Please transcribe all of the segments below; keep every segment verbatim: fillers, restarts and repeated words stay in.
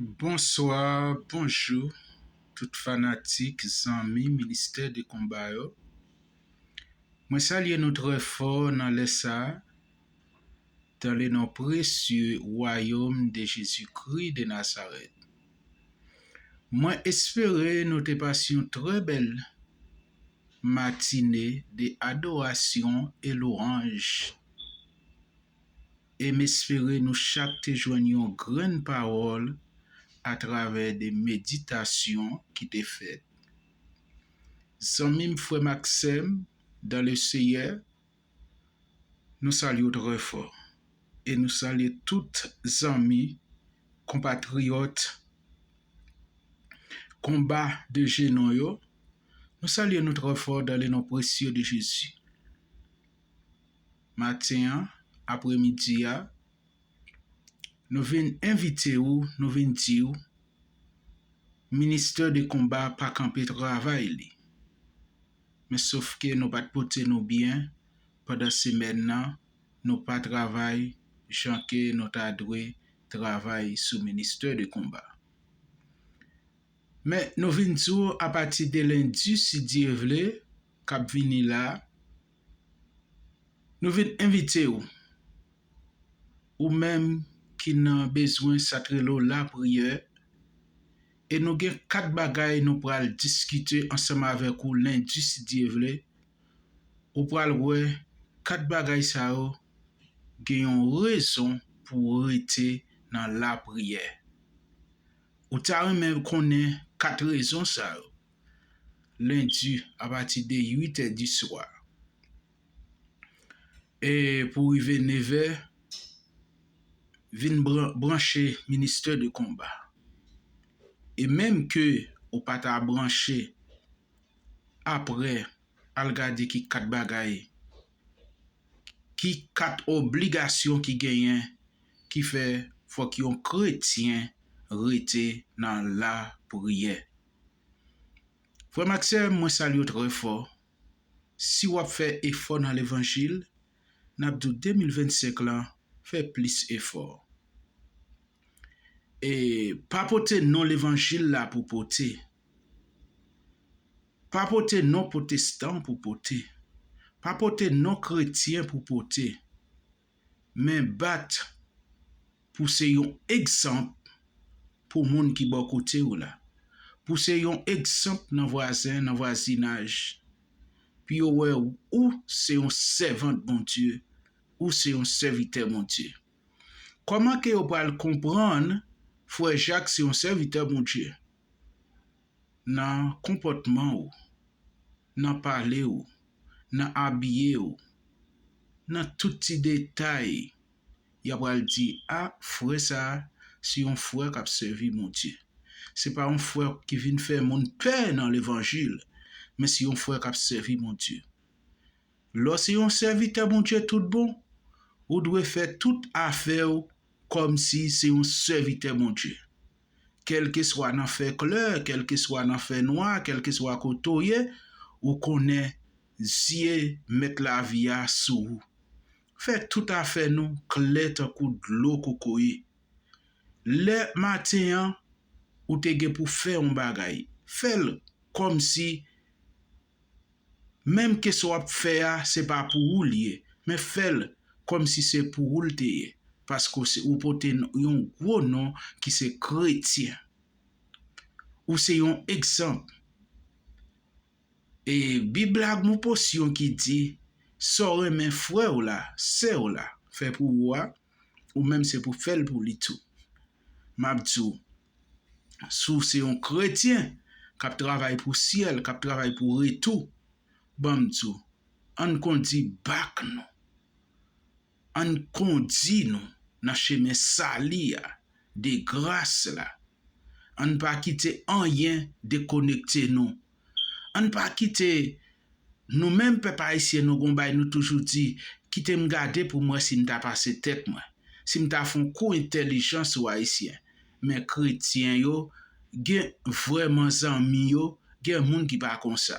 Bonswa, bonjou, tout fanatik, zanmi Ministè de Konba yo. Mwen salye nou trè fò nan lè sa a, dans le nom précieux Royaume de Jésus-Christ de Nazareth. Mwen espere nou te pase yon trè bèl matine de adorasyon e lwanj. E m espere nou chak te jwenn yon grenn pawòl atravè de meditasyon ki te fèt. Zanmi m, frè m ak sè m dans le Seigneur, nou salye w trè fò. E nou salye tout zanmi, konpatriyòt, Konba de Jenon yo. Nou salye nou trè fò dans le nom précieux de Jésus. Maten an, apremidi a, nou vin envite w, nou vin di w, Ministè de Konba pa kanpe travay li. Men sof ke nou pa t pote nou byen pandan semèn nan, nou pa travay jan ke nou ta dwe travay sou Ministè de Konba. Men nou vin di w apati de lendi, si Dye vle, k ap vini la, nou vin envite w, ou menm ki nan bezwen sa k rele w lapriyè, e nou gen kat bagay nou pral diskite ansanm avèk ou lendi, si Dye vle. Ou pral wè kat bagay sa yo gen yon rezon pou w rete nan lapriyè. Ou ta renmen konnen kat rezon sa yo? Lendi, apati de uit è di swa, e pou rive nevè, vin bran-, branche Ministè de Konba. E menm ke ou pa ta branche, apre, al gade ki kat bagay, ki kat obligasyon ki genyen ki fè fòk yon kretyen rete nan lapriyè. Frè m ak sè m, mwen salye w trè fò. Si w ap fè efò nan levanjil, n ap di w de mil vennsenk lan, fè plis efò. E pa pote non levanjil la pou pote. Pa pote non pwotestan pou pote. Pa pote non kretyen pou pote. Men bat pou se yon egzanp pou moun ki bò kote w la. Pou se yon egzanp nan vwazen, nan vwazinaj. Pou yo wè ou se yon sèvant Bondye, ou se yon sèvitè Bondye. Kòman ke yo pral konprann frè Jak se yon sèvitè Bondye? Nan konpòtman w, nan pale w, nan abiye w, nan tout ti detay, y a pral di, a, frè sa a, se yon frè k ap sèvi Bondye. Se pa yon frè ki vin fè moun pè nan levanjil, men se yon frè k ap sèvi Bondye. Lè w se yon sèvitè Bondye tout bon, ou dwe fè tout afè w kòmsi se yon sèvitè Bondye. Kèlkeswa nan fè klè, kèlkeswa nan fè nwa, kèlkeswa kote w ye, ou konnen zye Mèt lavi a sou ou. Fè tout afè nou klè tankou dlo kokoye. Lè maten an, ou te gen pou fè yon bagay, fè l kòmsi menm ke sa w ap fè a, se pa pou ou l ye, men fè l kòmsi se pou ou l te ye, paske w se, ou pote n-, yon gwo non ki se kretyen. Ou se yon egzanp. E Bib la gen yon pòsyon ki di, sa w renmen frè w la, sè w la, fè pou ou a, ou menm se pou fè l pou li tou. M ap di w, si w se yon kretyen k ap travay pou syèl, k ap travay pou retou, ban m di w, ann kondi bak nou. Ann kondi nou nan chemen sali a, de gras la. Ann pa kite anyen dekonekte nou. Ann pa kite, nou menm pèp ayisyen, nou gon bagay nou toujou di, kite m gade pou m wè si m ta pase tèt mwen, si m ta fè yon kou entèlijan sou ayisyen. Men kretyen yo, gen vrèman zanmi yo, gen moun ki pa konsa.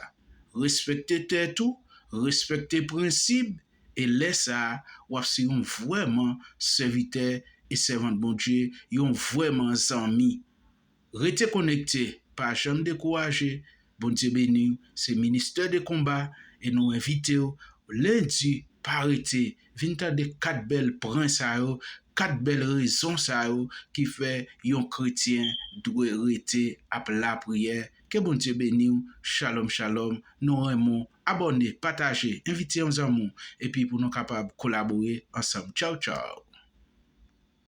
Respekte tèt ou, respekte prensip, e lè sa a, w ap se yon vrèman sèvitè e sèvant Bondye, yon vrèman zanmi. Rete konekte, pa janm dekouraje. Bondye beni w. Se Ministè de Konba e nou envite w lendi, pa rete, vin tande kat bèl pwen sa yo, kat bèl rezon sa yo ki fè yon kretyen dwe rete ap lapriyè. Ke Bondye beni w. Shalom, shalom. Nou renmen w. Abòne, pataje, envite yon zanmi w, epi pou nou kapab kolabore ansanm. Tchaw, tchaw.